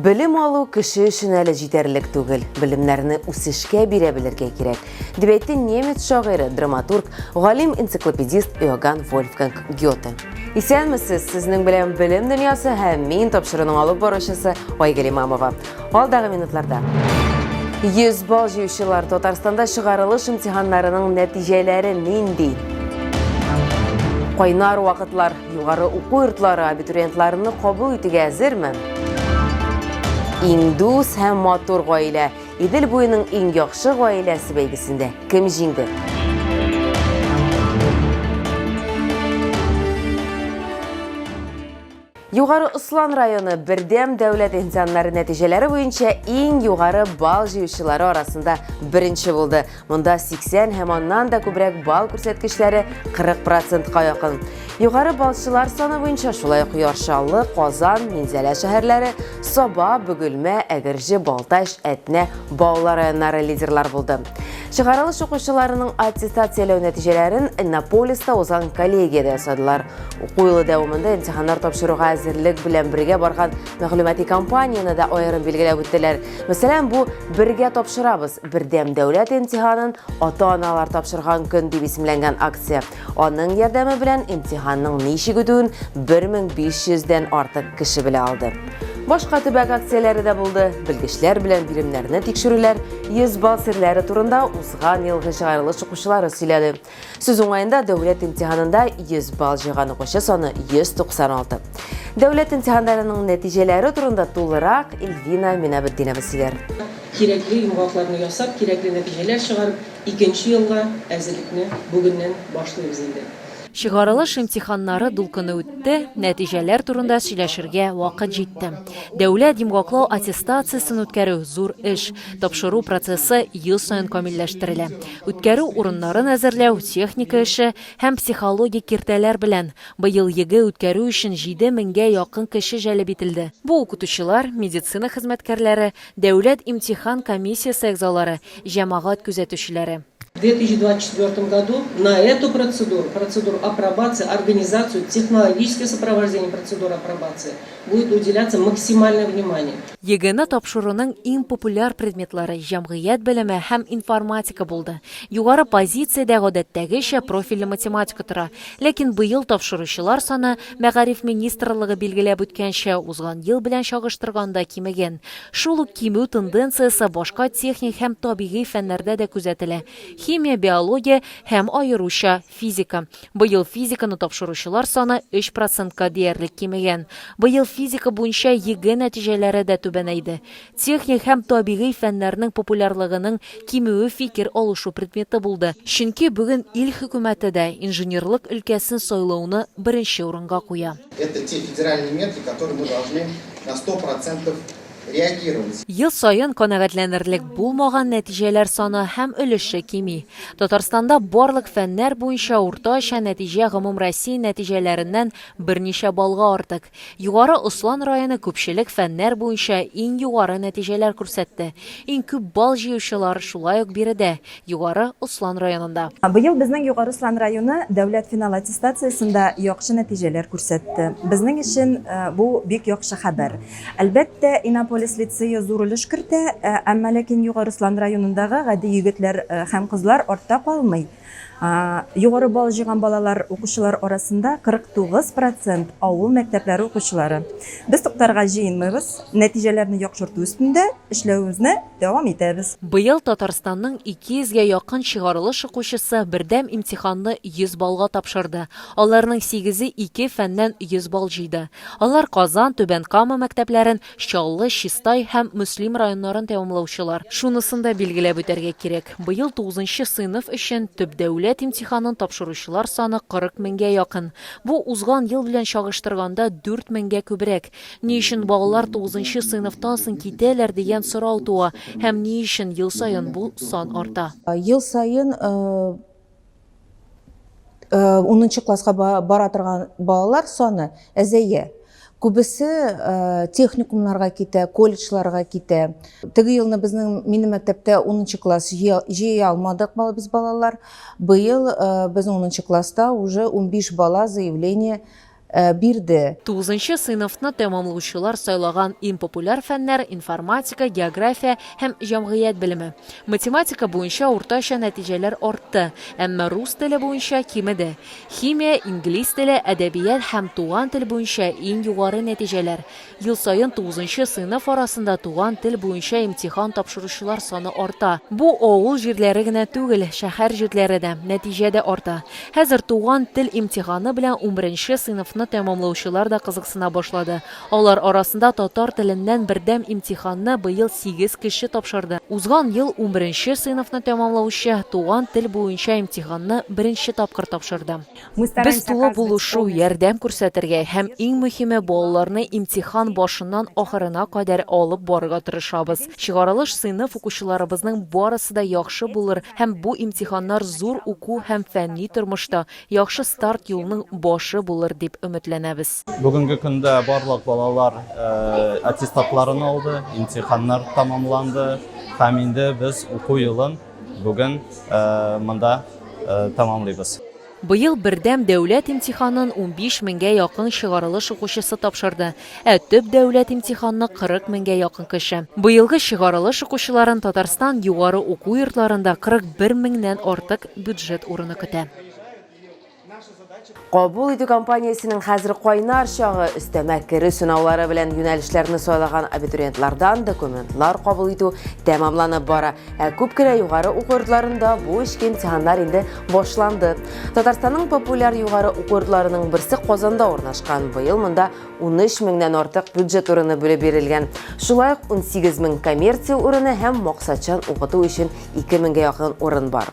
Белем алу кеше өчен әле җитәрлек түгел, белемнәрне үсешкә бирә белергә кирәк, дип әйтте немец шагыйре, драматург, галим-энциклопедист Иоганн Вольфганг Гёте. Исәнмесез, сезнең белән Белем дөньясы һәм мин тапшыруның алып баручысы Айгөл Имамова. Алдагы минутларда. 100 балл җыючылар Татарстанда чыгарылыш имтиханнарының нәтиҗәләре нинди? Кайнар вакытлар. Югары уку йортлары абитуриентларны кабул итүгә әзерме? Иң дус һәм матур гаилә. Идел буеның иң яхшы гаиләсе бәйгесендә кем җиңде? Югары Ослан районы бердәм дәүләт имтиханнары нәтиҗәләре буенча иң югары балл җыючылары арасында беренче булды. Монда 80 һәм аннан да күбрәк балл күрсәткечләре 40 процентка якын. Югары баллчылар саны буенча шулай ук Яр Чаллы, Казан, Минзәлә шәһәрләре, Саба, Бөгелмә, Әгерҗе, Балтач, Әтнә, Баулы районнары лидерлар булды. Чыгарылыш укучыларының аттестацияләү нәтиҗәләрен Иннополиста узган коллегиядә ясадылар. Уку елы дәвамында имтиханнар тапшыруга әзерлек белән бергә барган мәгълүмати кампанияне дә аерым билгеләп үттеләр. Мәсәлән, бу Бергә тапшырабыз бердәм дәүләт имтиханын ата-аналар тапшырган көн дип исемләнгән акция. Аның ярдәме белән имтиханның ничек үтүен 1500 дән артык кеше белә алды. Башка төбәк акцияләре дә булды. Белгечләр белән биремнәрне тикшерүләр, 100 балл серләре турында узган елгы чыгарылыш укучылары сөйләде. Сүз уңаенда, дәүләт имтиханында 100 балл җыйган укучы саны 196. Дәүләт имтиханнарының нәтиҗәләре турында тулырак Эльвина Минабетдинова сөйләр. Кирәкле йомгакларны ясап, кирәкле нәтиҗәләр чыгарып, Икенче елга әзерлекне бүгеннән башлыйбыз инде. Чыгарылыш имтиханнары дулкыны үтте, нәтиҗәләр турында сөйләшергә вакыт җитте. Дәүләт йомгаклау аттестациясен үткәрү, зур эш. Тапшыру процессы ел саен камилләштерелә. Үткәрү урыннарын әзерләү, техника эше һәм психологик киртәләр белән. Быел ЕГЭ үткәрү өчен җиде меңгә якын кеше җәлеп ителде. Бу укытучылар, медицина хезмәткәрләре, Дәүләт имтихан комиссиясе әгъзалары, җәмәгать күзәтүчеләре. В 2024 году на эту процедуру, процедуру апробации, организацию, технологическое сопровождение процедуры апробации будет уделяться максимальное внимание. ЕГЭны тапшыруның иң популяр предметлары җәмгыять белеме һәм информатика булды. Югары позициядә гадәттәгечә профильле математика тора. Ләкин быел тапшыручылар саны, Мәгариф министрлыгы билгеләп үткәнчә, узган ел белән чагыштырганда кимегән. Шул ук кимү тенденциясе башка техник һәм табигый фәннәрдә дә күзәтелә, химия, биология һәм, аеруча, физика. Быел физиканы тапшыручылар саны өч процентка диярлек кимегән. Быел физика буенча ЕГЭ нәтиҗәләре дә түбәнәйде. Техник һәм табигый фәннәрнең популярлыгының кимүе фикер алышу предметы булды, чөнки бүген ил хөкүмәте дә инженерлык өлкәсен сайлауны беренче урынга куя. Это те федеральные мерки, которые мы должны на 100% реагировать. Ел саен канәгатьләнерлек булмаган нәтиҗәләр саны һәм өлеше кими. Татарстанда барлык фәннәр буенча уртача нәтиҗә гомумроссия нәтиҗәләреннән берничә баллга артык. Югары Ослан районы күпчелек фәннәр буенча иң югары нәтиҗәләр күрсәтте. Иң күп балл җыючылар шулай ук биредә, Югары Ослан районында. Быел безнең Югары Ослан районы дәүләт финал аттестациясендә яхшы нәтиҗәләр күрсәтте. Безнең өчен бу бик яхшы хәбәр. Әлбәттә, Иннополис лицее зур өлеш кертә, әмма ләкин Югары Ослан районындагы гади егетләр һәм кызлар артта калмый. Югары балл җыйган балалар укучылар арасында 49 процент авыл мәктәпләре укучылары. Без туктарга җыенмыйбыз, нәтиҗәләрне яхшырту өстендә эшләвебезне дәвам итәбез. Быел Татарстанның 200 гә якын чыгарылыш укучысы бердәм имтиханны 100 баллга тапшырды. Аларның сигезе ике фәннән 100 балл җыйды. Алар Казан, Түбән Кама мәктәпләрен, Чаллы, Чистай һәм Мөслим районнарын тәмамлаучылар. Шунысын да билгеләп үтәргә кирәк, быел тугызынчы сыйныф өчен төп дәүләт имтиханын тапшыручылар саны 40 меңгә якын. Бу узган ел белән чагыштырганда дүрт меңгә күбрәк. Ни өчен балалар тугызынчы сыйныфтан соң китәләр дигән сорау туа һәм ни өчен ел саен бу сан арта? Ел саен унынчы класска бара торган балалар саны әзәя. Күбесе техникумнарга китә, колледжларга китә. Теге елны безнең минем мәктәптә унынчы класс җыя алмадык без балалар. Быел безнең унынчы класста уже 15 бала заявление бирде. Тугызынчы сыйныфны тәмамлаучылар сайлаган иң популяр фәннәр, информатика, география һәм җәмгыять белеме. Математика буенча уртача нәтиҗәләр артты, әмма рус теле буенча кимеде. Химия, инглиз теле, әдәбият һәм туган тел буенча иң югары нәтиҗәләр. Ел саен тугызынчы сыйныф арасында туган тел буенча имтихан тапшыручылар саны арта. Бу авыл җирләре генә түгел, шәһәр җирләре дә. Нәтиҗә дә арта. Хәзер туган тел имтиханы белән унберенче сыйныфны тәмамлаучылар да кызыксына башлады. Алар арасында татар теленнән бердәм имтиханны быел сигез кеше тапшырды. Узган ел унберенче сыйныфны тәмамлаучы туган тел буенча имтиханны беренче тапкыр тапшырды. Без тулы булышу, ярдәм күрсәтергә һәм, иң мөһиме, балаларны имтихан башыннан ахырына кадәр алып барырга тырышабыз. Чыгарылыш сыйныф укучыларыбызның барысы да яхшы булыр һәм бу имтиханнар зур уку һәм фәнни тормышта яхшы старт юлның башы булыр дип өметләнәбез. Бүгенге көндә барлык балалар аттестатларын алды, имтиханнар тәмамланды һәм инде без уку елын бүген монда тәмамлыйбыз. Быел бердәм дәүләт имтиханын 15 меңгә якын чыгарылыш укучысы тапшырды, ә төп дәүләт имтиханны 40 меңгә якын кеше. Быелгы чыгарылыш укучыларын Татарстан югары уку йортларында 41 меңнән артык бюджет урыны көтә. Кабул итү кампаниясенең хәзер кайнар чагы өстәмә керү сынаулары белән юнәлешләрне сайлаган абитуриентлардан документлар кабул итү тәмамланып бара. Ә күп кенә югары уку йортларында бу эчке имтиханнар инде башланды. Татарстанның популяр югары уку йортларының берсе Казанда урнашкан. Быел монда 13 меңнән артык бюджет урыны бүлеп бирелгән. Шулай ук 18 мең коммерция урыны һәм максатчан укыту өчен 2 меңгә якын урын бар.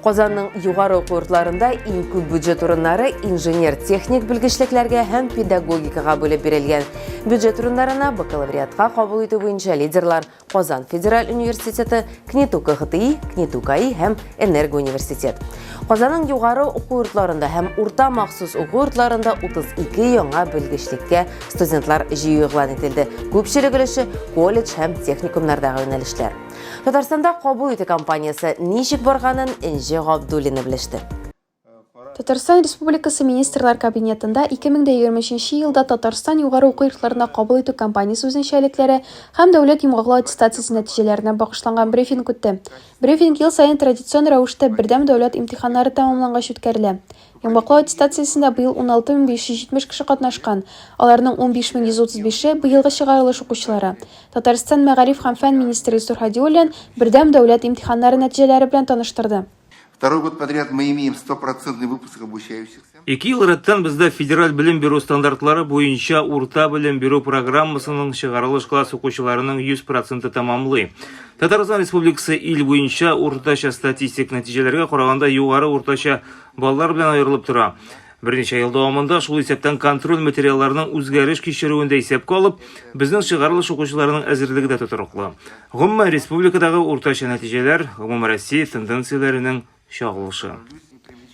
Казанның югары уку йортларында иң күп бюджет урыннары инженер-техник белгечлекләргә һәм педагогикага бүлеп бирелгән. Бюджет урыннарына бакалавриатка кабул итү буенча лидерлар Казан федераль университеты, КНИТУ КХТИ, КНИТУ КАИ һәм Энергоуниверситет. Казанның югары уку йортларында һәм урта махсус уку йортларында 32 яңа белгечлеккә студентлар җыю игълан ителде. Күпчелек өлеше колледж һәм техникумнардагы юнәлешләр. Татарстанда кабул итү кампаниясе ничек барганын Энҗе Габдуллина белеште. Татарстан Республикасы Министрлар Кабинетында 2023 елда Татарстан югары уку йортларына кабул итү кампаниясе үзенчәлекләре һәм дәүләт йомгаклау аттестациясе нәтиҗәләренә багышланган брифинг үтте. Брифинг ел саен традицион рәвештә бердәм дәүләт имтиханнары тәмамлангач үткәрелә. Йомгаклау аттестациясендә быел 16570 кеше катнашкан, аларның 15135-е, быелгы чыгарылыш укучылары. Татарстан мәгариф һәм фән министры Илсур Һадиуллин бердәм дәүләт имтиханнары нәтиҗәләре белән таныштырды. Второй год подряд мы имеем стопроцентный выпуск обучающихся. Ике ел рәттән бездә федераль белем бирү стандартлары буенча урта белем бирү программасының чыгарылыш класс укучыларының 100 проценты тәмамлый. Татарстан Республикасы ил буенча уртача статистик нәтиҗәләргә караганда югары уртача баллар белән аерылып тора. Берничә ел дәвамында, шул исәптән контроль материалларның үзгәреш кичерүен дә исәпкә алып, безнең чыгарылыш укучыларының әзерлеге дә тотрыклы. Гомумән, республикадагы уртача нәтиҗәләр, гомумроссия тенденцияләренең чагылышы.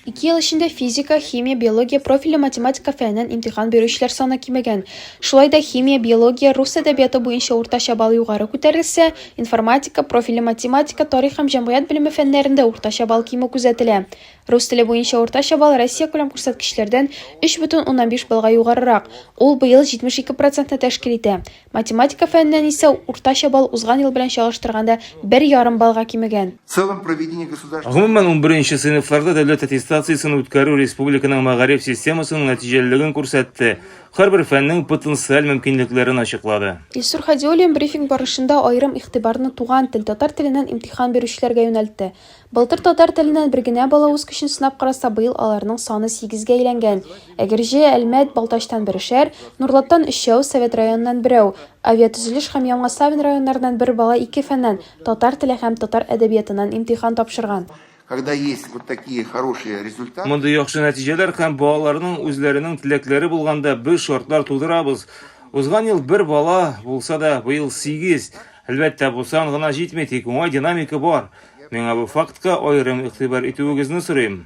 Ике ел эчендә физика, химия, биология, профильле математика фәненнән имтихан бирүчеләр саны кимегән. Шулай да химия, биология, рус әдәбияты буенча уртача балл югары күтәрелсә, информатика, профильле математика, тарих һәм җәмгыять белеме фәннәрендә уртача балл кимү күзәтелә. Рус теле буенча уртача балл Россиякүләм күрсәткечләрдән 3,5 баллга югарырак, ул быел 72 процентны тәшкил итә. Математика фәненнән исә уртача балл узган ел белән чагыштырганда бер ярым баллга кимегән. В целом проведение государственного. Гомумән, унберенче сыйныфларда дәүләт аттестациясен үткәрү республиканың мәгариф системасының нәтиҗәлелеген күрсәтте, һәрбер фәннең потенциаль мөмкинлекләрен ачыклады. Илсур Һадиуллин брифинг барышында аерым игътибарны туган тел, татар теленнән имтихан бирүчеләргә юнәлтте. Былтыр татар теленнән бер генә бала үз көчен сынап караса, быел аларның саны сигезгә әйләнгән. Әгерҗе, Әлмәт, Балтачтан берешәр, Нурлаттан өчәү, Совет районыннан берәү, Авиатөзелеш һәм Яңа Савин районнарыннан бер бала ике фәннән, татар теле һәм татар әдәбиятыннан имтихан тапшырган. Когда есть вот такие хорошие результаты. Мондый яхшы нәтиҗәләр һәм балаларның үзләренең теләкләре булганда без шартлар тудырабыз. Узган ел бер бала булса да, быел сигез. Әлбәттә, бу сан гына җитми, тик уңай динамика бар. Миңа бу фактка аерым игътибар итүегезне сорыйм.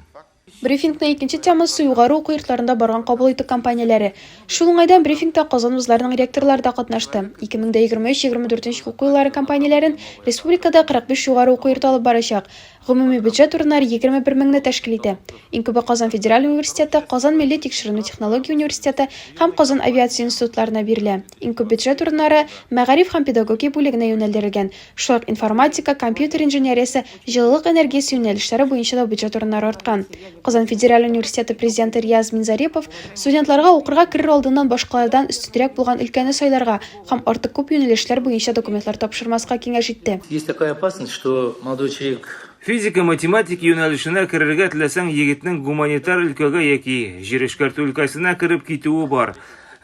Брифингның икенче темасы, югары уку йортларында барган кабул итү кампанияләре. Шул уңайдан брифингта Казан вузларының ректорлары да катнашты. 2023-24 уку еллары кампанияләрен республикада 45 югары уку йорты алып барачак. Гомуми бюджет урыннары 21 меңне тәшкил итә. Иң күбе Казан федераль университеты, Казан милли тикшеренү технология университеты һәм Казан авиация институтларына бирелә. Иң күп бюджет урыннары мәгариф һәм педагогия бүлегенә юнәлдерелгән. Шулай ук информатика, компьютер инженериясе, җылылык энергиясе юнәлешләре буенча да бюджет урыннары арткан. Казан федераль университеты президенты Рияз Минзарипов студентларга укырга керер алдыннан башкалардан өстенрәк булган өлкәне сайларга һәм артык күп юнәлешләр буенча документлар тапшырмаска киңәш итте. Есть такая опасность, что молодой человек Физика, математика юнәлешенә керергә теләсәң, егетнең гуманитар өлкәгә яки җир эшкәртү өлкәсенә кереп китүе бар.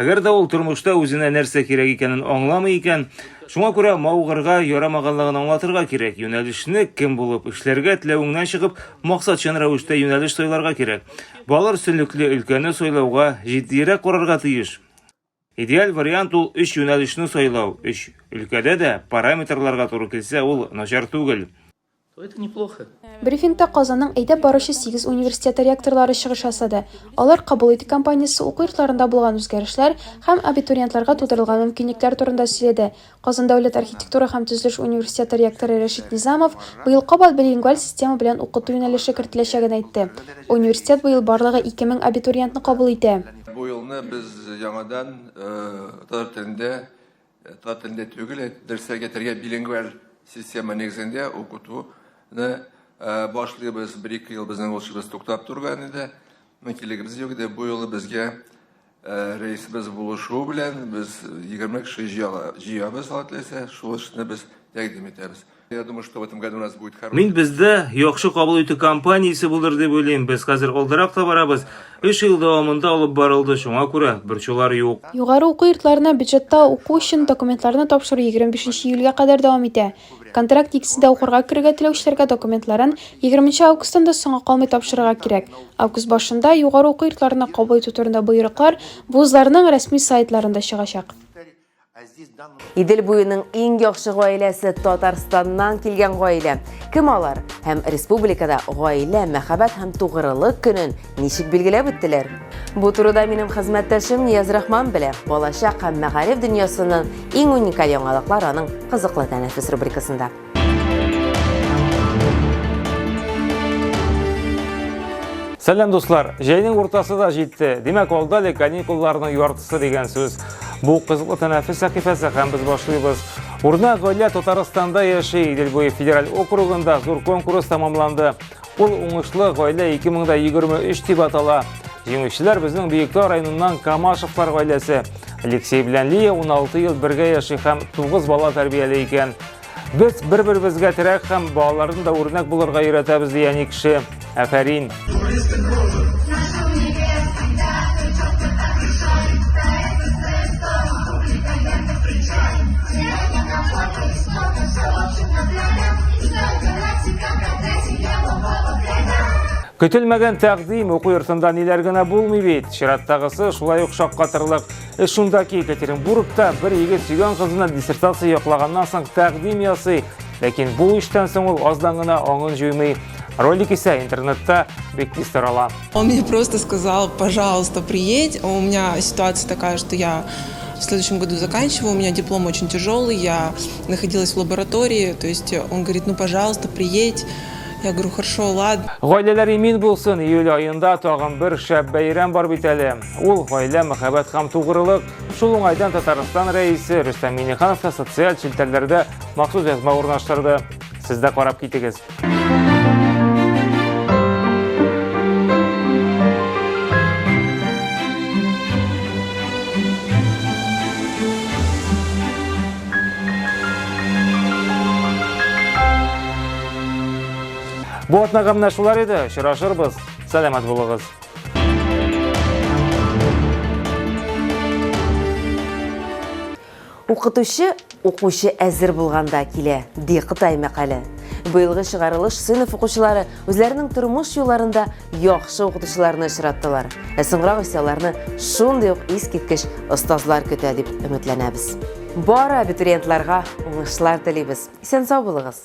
Әгәр дә ул тормышта үзенә нәрсә кирәк икәнен аңламый икән, шуңа күрә мавыгырга ярамаганлыгын аңлатырга кирәк. Юнәлешне кем булып эшләргә теләвеңнән чыгып, максатчан рәвештә юнәлеш сайларга кирәк. Балалар өстенлекле өлкәне сайлауга җитдиерәк карарга тиеш. Идеаль вариант ул өч юнәлешне сайлау, өч өлкәдә дә параметрларга туры килсә, ул начар түгел. то это неплохо. Брифингта Казанның әйдәп баручы сигез университеты ректорлары чыгыш ясады. Алар кабул итү кампаниясе, уку йортларында булган үзгәрешләр һәм абитуриентларга тудырылган мөмкинлекләр турында сөйләде. Казан дәүләт архитектура һәм төзелеш университеты ректоры Рәшит Низамов быел кабат билингваль система белән укыту юнәлеше кертеләчәген әйтте. Университет быел барлыгы 2000 абитуриентны кабул итә. Бу елны без яңадан татар телендә Татар телендә түгел, дәресләргә тергә билингваль система нигезендә укытуны башлыйбыз. Бер-ике ел безнең ул эшебез туктап торган иде. Мөмкинлегебез юк иде. Бу юлы безгә рәисебез булышуы белән без 20 кеше җыябыз, Алла теләсә, шул эшне без тәкъдим итәбез. Я думаю, что в этом году у нас будет хороший. Мин бездә яхшы кабул итү кампаниясе булыр дип уйлыйм. Без хәзер алдарак та барабыз. Эш ел дәвамында алып барылды, шуңа күрә борчулар юк. Югары уку йортларына бюджетта уку өчен документларны тапшыру 25 июльгә кадәр дәвам итә. Контракт нигезендә укырга керергә теләүчеләргә документларын 20 августтан да соңга калмый тапшырырга кирәк. Август башында югары уку йортларына кабул итү турында боерыклар вузларның рәсми сайтларында чыгачак. Идел буеның иң яхшы гаиләсе Татарстаннан килгән гаилә. Кем алар? Һәм республикада гаилә, мәхәббәт һәм тугрылык көнен ничек билгеләп үттеләр? Бу турыда минем хезмәттәшем Нияз Рахман белә. Балачак һәм мәгариф дөньясыннан иң уникаль яңалыклар аның кызыклы тәнәфес рубрикасында. Сәлам, дуслар! Җәйнең уртасы да җитте. Димәк, алда әле каникулларның яртысы дигән сүз. Бу кызыклы тәнәфес сәхифәсе һәм без башлыйбыз. Үрнәк гаилә Татарстанда яши. Идел буе федераль округында зур конкурс тәмамланды. Ул уңышлы гаилә 2023 дип атала. Җиңүчеләр безнең Биектау районыннан Камашевлар гаиләсе. Алексей белән Лия 16 ел бергә яши һәм 9 бала тәрбияли икән. Без бер-беребезгә терәк һәм балаларны да үрнәк булырга өйрәтәбез, ди әни кеше. Афәрин! Көтелмәгән тәкъдим уку йортында ниләр генә булмый бит. Чираттагысы шулай ук шаккатырлык. Эш шунда ки, Екатеринбургта бер егет сөйгән кызына диссертация яклаганнан соң тәкъдим ясый. Ләкин бу эштән соң ул аздан гына аңын җуймый. Ролик исә интернетта бик тиз тарала. Он мне просто сказал, пожалуйста, приедь. У меня ситуация такая, что я в следующем году заканчиваю, у меня диплом очень тяжелый, я находилась в лаборатории, то есть он говорит, ну, пожалуйста, приедь. Я говорю, хорошо, ладно. Гаиләләр имин булсын, июль аенда тагын бер шәп бәйрәм бар бит әле. Ул гаилә, мәхәббәт һәм тугрылык. Шул уңайдан Татарстан Рәисе Рөстәм Миңнеханов та социаль челтәрләрдә махсус язма урнаштырды. Сез дә карап китегез. Бу атнага менә шулар иде. Очрашырбыз. Сәламәт булыгыз. Укытучы укучы әзер булганда килә, ди Кытай мәкале. Быелгы чыгарылыш сыйныф укучылары үзләренең тормыш юлларында яхшы укытучыларны очраттылар. Ә соңрак исә аларны шундый ук искиткеч остазлар көтә дип өметләнәбез. Бары абитуриентларга уңышлар телибез. Исән-сау булыгыз!